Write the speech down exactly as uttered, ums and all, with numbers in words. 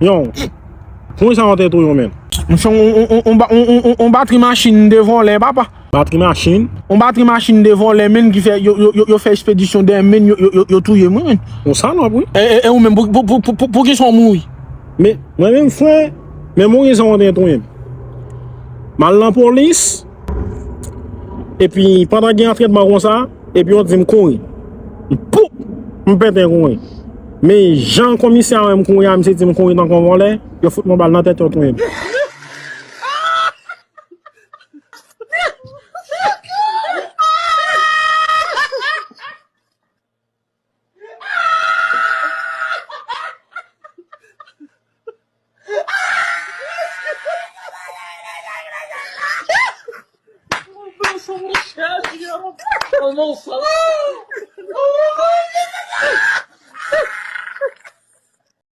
Yon, konn sa yon tèt ou yon menm. Yon, yon, yon, yon, yon ba- yon, yon, yon, yon batri machin de vòlè, papa. Batri machin? Yon batri machin de vòlè, menm ki fè, yo, yo, yo, yo fè ekspedisyon dèyè m, menm yo, yo, yo, yo touye m, wi, menm. Yon salòp, wi. E, e, e ou menm, pou, pou, pou, pou, pou, pou ki sa w mouri? Men, mwen menm, frè, men mwen gen sa yon tèt ou menm. M al nan polis, epi pandan gen antrenman konsa, epi yo di m kouri. M poup! M pete kouri. Men jan komisè a wè m kouri a, misye di m kouri tankou yon vòlè, yo fout m yon bal nan tèt, yo touye m.